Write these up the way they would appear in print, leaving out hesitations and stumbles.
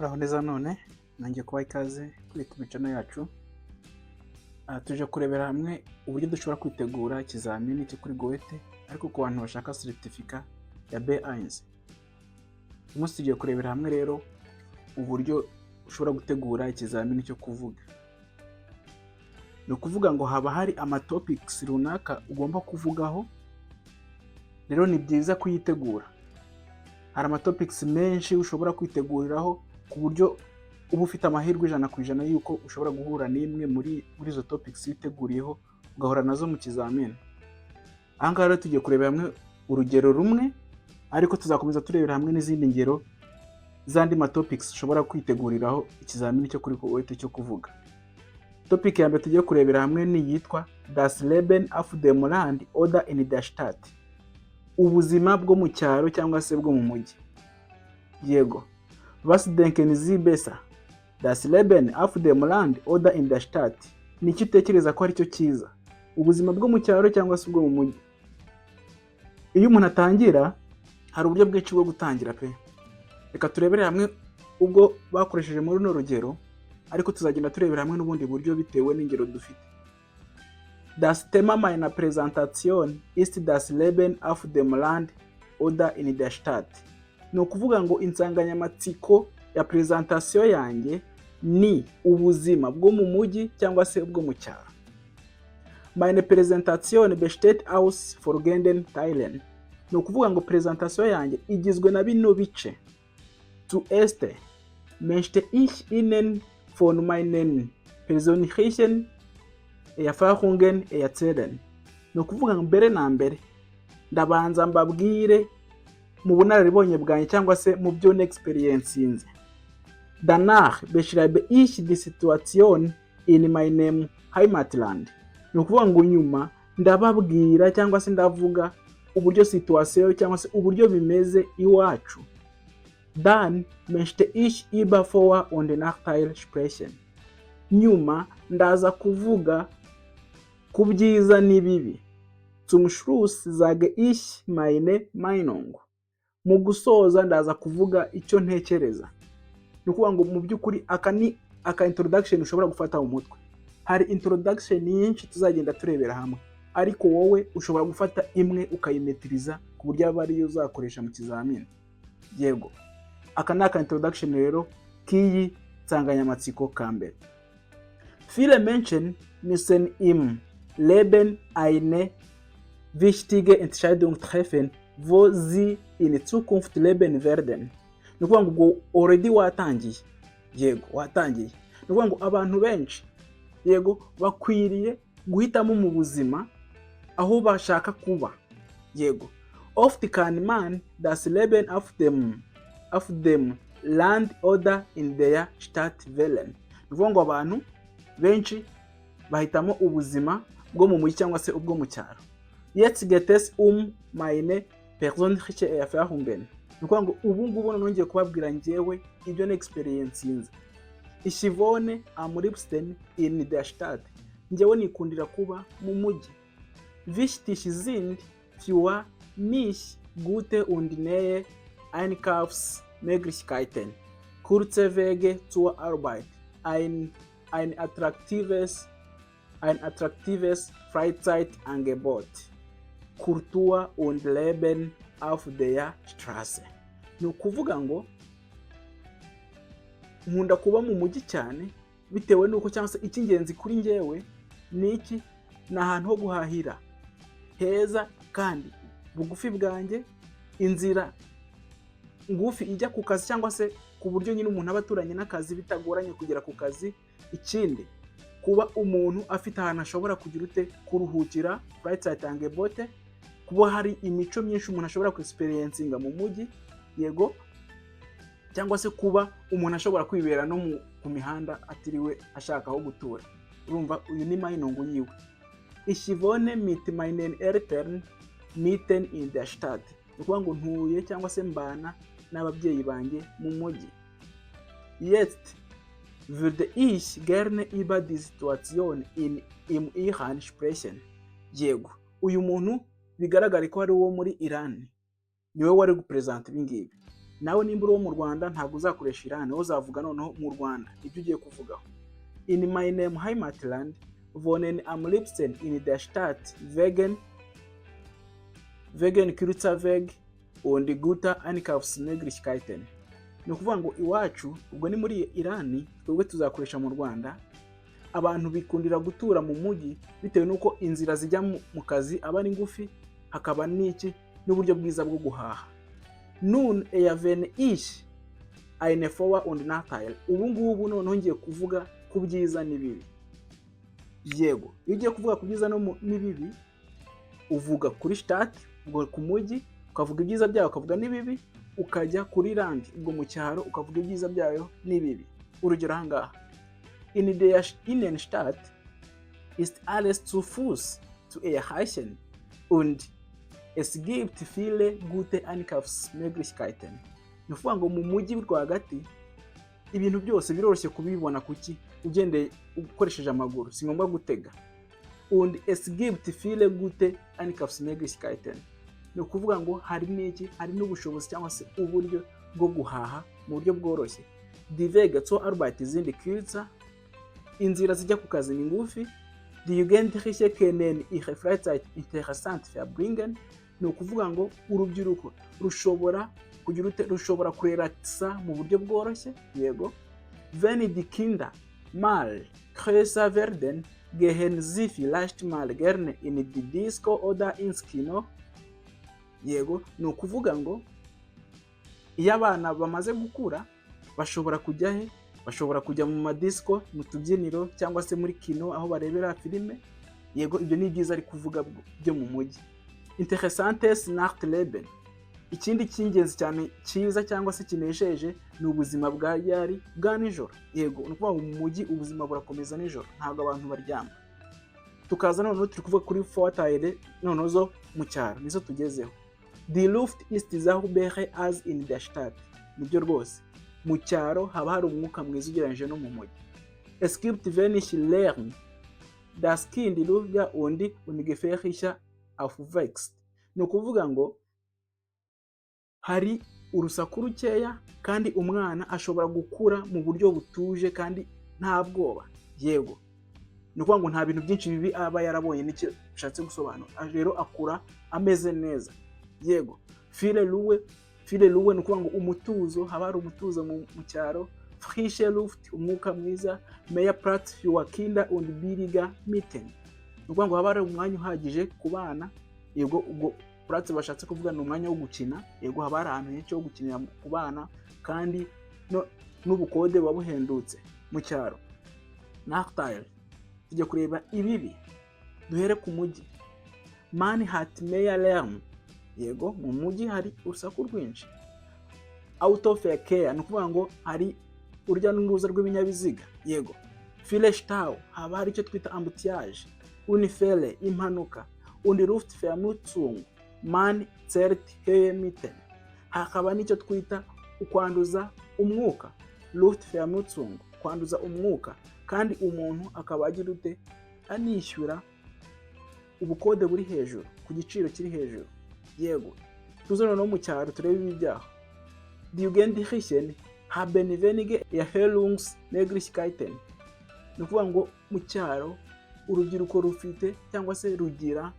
Muraho neza. None nongeye kubaha ikaze kuri YouTube channel yacu. Aha tuje kurebera hamwe uburyo dushobora kwitegura ikizamini cyo kuri Goethe, ariko ku bantu bashaka certificat ya B1. Uyu munsi tugiye kurebera hamwe rero uburyo ushobora gutegura ikizamini cyo kuvuga. Ni ukuvuga ngo haba hari ama topics runaka ugomba kuvugaho, rero ni byiza kuyitegura. Hari ama topics menshi ushobora kwiteguriraho, ku buryo uba ufite amahirwe 100% y'uko ushobora guhura n'imwe muri izo topics witeguriyeho, ugahura nazo mu kizamini. Aha ngaha rero tugiye kurebera hamwe urugero rumwe, ariko tuzakomeza turebera hamwe n'izindi ngero z'andi ma topics ushobora kwiteguriraho ikizamini cyo kuri Goethe cyo kuvuga. Topic ya mbere tugiye kurebera hamwe ni iyitwa Das Leben auf dem Land oder in der Stadt. Ubuzima bwo mu cyaro cyangwa se bwo mu mujyi. Yego. Was denken Sie besser? Das Leben auf dem Land oder in der Stadt? Ni iki utekereza ko aricyo cyiza? Ubuzima bwo mu cyaro cyangwa se ubwo mu mujyi? Iyo umuntu atangira, hari uburyo bwinshi bwo gutangira pe. Reka turebere hamwe ubwo bakoresheje muri runo rugero, ariko tuzagenda turebera hamwe n'ubundi buryo bitewe n'ingero dufite. Das Thema meiner Präsentation ist das Leben auf dem Land oder in der Stadt. Ni ukuvuga ngo insanganyamatsiko ya presentation yanjye ni ubuzima bwo mu mujyi cyangwa se ubwo mu cyaro. Meine Präsentation besteht aus folgenden Teilen. Ni ukuvuga ngo presentation yanjye igizwe na bino bice. Zuerst möchte ich Ihnen von meinen persönlichen Erfahrungen erzählen. Ni ukuvuga ngo mbere na mbere ndabanza mbabwire mu bunararibonye bwanjye cyangwa se mu byo nexperiencinze. Danach beschreibe ich die Situation in meinem Heimatland. Ni ukuvuga ngo nyuma ndababwira cyangwa se ndavuga uburyo situation cyangwa se uburyo bimeze iwacu. Dann möchte ich über Vor- und Nachteile sprechen. Nyuma ndaza kuvuga ku byiza n'ibibi. Zum Schluss sage ich meine Meinung. Mu gusoza ndaza kuvuga icyo ntekereza. Ni ukuvuga ngo mu by'ukuri aka ni aka introduction ushobora gufata mu mutwe. Hari introduction nyinshi tuzagenda turebera hamwe, ariko wowe ushobora gufata imwe ukayimetiriza ku buryo aba ariyo uzakoresha mu kizamini. Yego, aka ni aka introduction rero k'iyi nsanganyamatsiko ka mbere. Viele Menschen müssen im Leben eine wichtige Entscheidung treffen, wo sie in Zukunft leben werden. Ni ukuvuga ngo ubwo already watangiye. Yego, watangiye. Ni ukuvuga ngo abantu benshi, yego, bakwiriye guhitamo mu buzima aho bashaka kuba. Yego. Oft kann man das Leben auf dem Land oder in der Stadt wählen. Ni ukuvuga ngo abantu benshi bahitamo ubuzima bwo mu mujyi cyangwa se ubwo mu cyaro. Jetzt geht es um meine persönliche Erfahrungen. Ni ukuvuga ngo ubu ngubu nongeye kubabwira njyewe ibyo ni experience. Ich wohne am liebsten in der Stadt. Njyewe nikundira kuba mu mujyi. Wichtig sind für mich gute und nahe Einkaufsmöglichkeiten, kurze Wege zur Arbeit, ein attraktives Freizeitangebot, Kultur und Leben auf der Straße. Ni ukuvuga ngo nkunda kuba mu mujyi cyane bitewe n'uko, cyangwa se icy'ingenzi kuri njyewe ni iki? Ni ahantu ho guhahira heza kandi bugufi bwanjye, inzira ngufi ijya ku kazi, cyangwa se ku buryo nyine umuntu aba aturanye n'akazi bitagoranye kugera ku kazi. Ikindi, kuba umuntu afite ahantu ashobora kugira ute? Kuruhukira, Freizeitangebote, kuba hari imico myinshi umuntu ashobora kwexperiencinga mu mujyi, yego, cyangwa se kuba umuntu ashobora kwibera no ku mihanda atiriwe ashaka aho gutura. Urumva uyu ni Meinung yiwe. Ich wohne mit meinen Eltern mitten in der Stadt. Ni ukuvuga ngo ntuye cyangwa se mbana n'ababyeyi banjye mu mujyi. Jetzt würde ich gerne über die Situation im Iran sprechen. Yego, uyu muntu bigaragare ko ari uwo muri Iran, niwe wari guperezanta ibi ngibi. Nawe nimba uri uwo mu Rwanda, ntabwo uzakoresha Irani, wowe uzavuga noneho mu Rwanda ibyo ugiye kuvugaho. In meinem Heimatland wohnen am liebsten in der Stadt wegen kurzer Wege und guter Einkaufsmöglichkeiten. Ni ukuvuga ngo iwacu, ubwo ni muri Irani, twebwe tuzakoresha mu Rwanda, abantu bikundira gutura mu mujyi bitewe n'uko inzira zijya mu kazi aba ari ngufi, hakaba n'iki, n'uburyo bwiza bwo guhaha. Nun erwähne ich eine Vor- und Nachteil. Ubu ngubu noneho ngiye kuvuga ku byiza n'ibibi. Yego, iyo ugiye kuvuga ku byiza n'ibibi, uvuga kuri Stadt, ubwo ku mujyi, ukavuga ibyiza byayo, ukavuga n'ibibi, ukajya kuri Land, ubwo mu cyaro, ukavuga ibyiza byayo n'ibibi. Urugero aha ngaha: In der Innenstadt ist alles zu Fuß zu erreichen und es gibt viele gute Einkaufsmöglichkeiten. Ni ukuvuga ngo mu mujyi rwagati ibintu byose biroroshye kubibona kuki ugendeye ukoresheje amaguru, si ngombwa gutega. Und es gibt viele gute Einkaufsmöglichkeiten. Ni ukuvuga ngo hari n'iki, hari n'ubushobozi cyangwa se uburyo bwo guhaha mu buryo bworoshye. Die Wege zur Arbeit sind kürzer. Inzira zijya ku kazi ni ngufi. Die Jugendlichen können ihre Freizeit interessant verbringen. Ni ukuvuga ngo urubyiruko rushobora kugira ute, rushobora kurelakisa mu buryo bworoshye. Yego. Wenn die Kinder mal größer werden, gehen sie vielleicht mal gerne in die Disco oder ins Kino. Yego, ni ukuvuga ngo iyo abana bamaze gukura bashobora kujya he? Bashobora kujya mu madisco, mu tubyiniro, cyangwa se muri kino aho barebera filime. Yego, ibyo ni byiza ari kuvuga byo mu mujyi. Interessantes Nachtleben. Ikindi cy'ingenzi cyane cyiza cyangwa se kinejeje ni ubuzima bwa ryari, bwa nijoro. Yego, ni ukuvuga ngo mu mujyi ubuzima burakomeza nijoro, ntabwo abantu baryama. Tukaza noneho turi kuvuga kuri Vorteile noneho zo mu cyaro, nizo tugezeho. Die Luft ist sauberer als in der Stadt. Nibyo rwose, mu cyaro haba hari umwuka mwiza ugereranyije no mu mujyi. Es gibt wenig Lärm, das Kind ruhiger und ungefährlicher aufwächst. Ni ukuvuga ngo hari urusaku rukeya kandi umwana ashobora gukura mu buryo butuje kandi nta bwoba. Yego, ni ukuvuga ngo nta bintu byinshi bibi aba yarabonye, nicyo bishatse gusobanura. Rero akura ameze neza. Yego, viel Ruhe, viel Ruhe, ni ukuvuga ngo umutuzo, haba hari umutuzo mu cyaro. Frische Luft, umwuka mwiza. Mehr Platz für Kinder und billige Mieten. Ni ukuvuga ngo haba hari umwanya uhagije ku bana. Yego, ubwo Platz bashatse kuvuga ni umwanya wo gukina. Yego, haba hari ahantu henshi ho gukinira ku bana kandi n'ubukode buba buhendutse mu cyaro. Nachteil, tujya kureba ibibi, duhere ku mujyi. Man hat mehr Lärm. Yego, mu mujyi hari urusaku rwinshi. Autoverkehr, ni ukuvuga ngo hari urujya n'uruza rw'ibinyabiziga. Yego. Viele Stau, haba hari icyo twita embouteillage. Unfälle, impanuka. Und Luftverschmutzung, man zahlt höhere Mieten. Hakaba n'icyo twita ukwanduza umwuka, Luftverschmutzung, kwanduza umwuka, kandi umuntu akaba agira ute, anishyura ubukode buri hejuru, ku giciro kiri hejuru. Yego, tuze noneho mu cyaro turebe ibi byaho. Die Jugendlichen haben wenige Erholungsmöglichkeiten. Ni ukuvuga ngo mu cyaro urubyiruko rufite cyangwa se rugira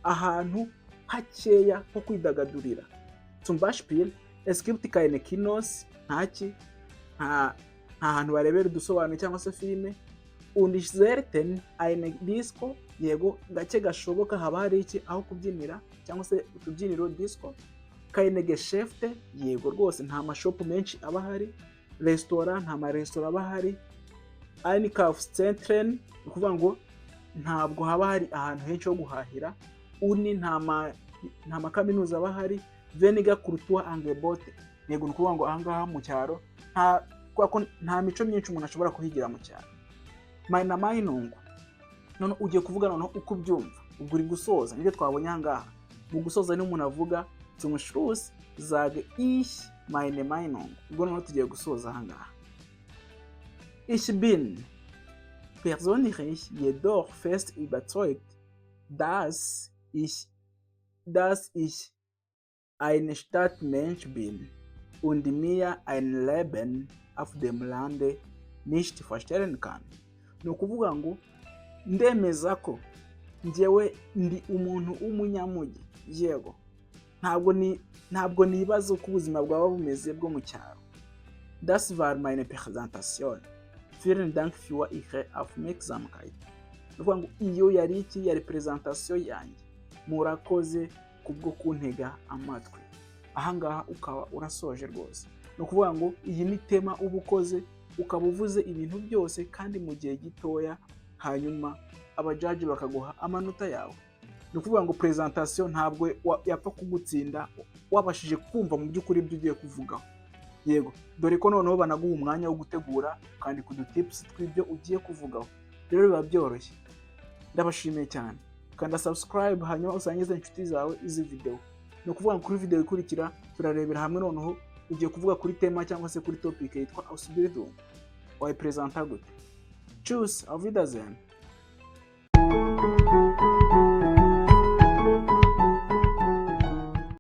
ahantu hakeya ho kwidagadurira. Zum Beispiel, es gibt keine Kinos, ntaki, nta hantu barebera udusobanuro cyangwa se filime. Und selten eine Disco. Yego, gake gashoboka haba hari iki, aho kubyinira cyangwa se utubyiniro, disco. Keine Geschäfte, yego rwose nta mashopu menshi aba ahari. Resitora, nta maresitora aba ahari. Einkaufszentren, ni ukuvuga ngo ntabwo haba hari ahantu henshi ho guhahira. Uni nta makaminuza aba ahari. Weniger Kulturangebote. Yego, ni ukuvuga ngo ahangaha mu cyaro nta, kubera ko nta mico myinshi umuntu ashobora kuhigira mu cyaro. Meine Meinung, none ugiye kuvuga noneho uko ubyumva, ubwo uri gusoza, nibyo twabonye ahangaha. Mu gusoza niho umuntu avuga "Zum Schluss sage ich meine Meinung". Ubwo noneho tugiye gusoza ahangaha. Ich bin persönlich jedoch fest überzeugt, dass ich ein Stadtmensch bin. und mir ein Leben auf dem Lande nicht vorstellen kann. Ni ukuvuga ngo ndemeza ko njyewe ndi umuntu w'umunyamujyi, yego, ntabwo nibaza uko ubuzima bwaba bumeze bwo mu cyaro. Das war meine Präsentation. Vielen Dank für Ihre Aufmerksamkeit. Ni ukuvuga ngo iyo yari iki? Yari presentation yanjye, murakoze kubwo kuntega amatwi. Ahangaha ukaba urasoje rwose. Ni ukuvuga ngo iyi ni Thema uba ukoze, ukaba uvuze ibintu byose kandi mu gihe gitoya, hanyuma abajaji bakaguha amanota yawe. Ni ukuvuga ngo presentation ntabwo yapfa kugutsinda wabashije kumva mu by'ukuri ibyo ugiye kuvugaho. Yego, dore ko noneho banaguha umwanya wo gutegura, ukandika udutips tw'ibyo ugiye kuvugaho. Rero biba byoroshye. Ndabashimiye cyane. Kanda subscribe, hanyuma usangize inshuti zawe izi video. Ni ukuvuga ngo kuri video ikurikira turarebera hamwe noneho ugiye kuvuga kuri Thema cyangwa se kuri topic yitwa Ausbildung, wayipresenta gute? Tschüss, auf Wiedersehen.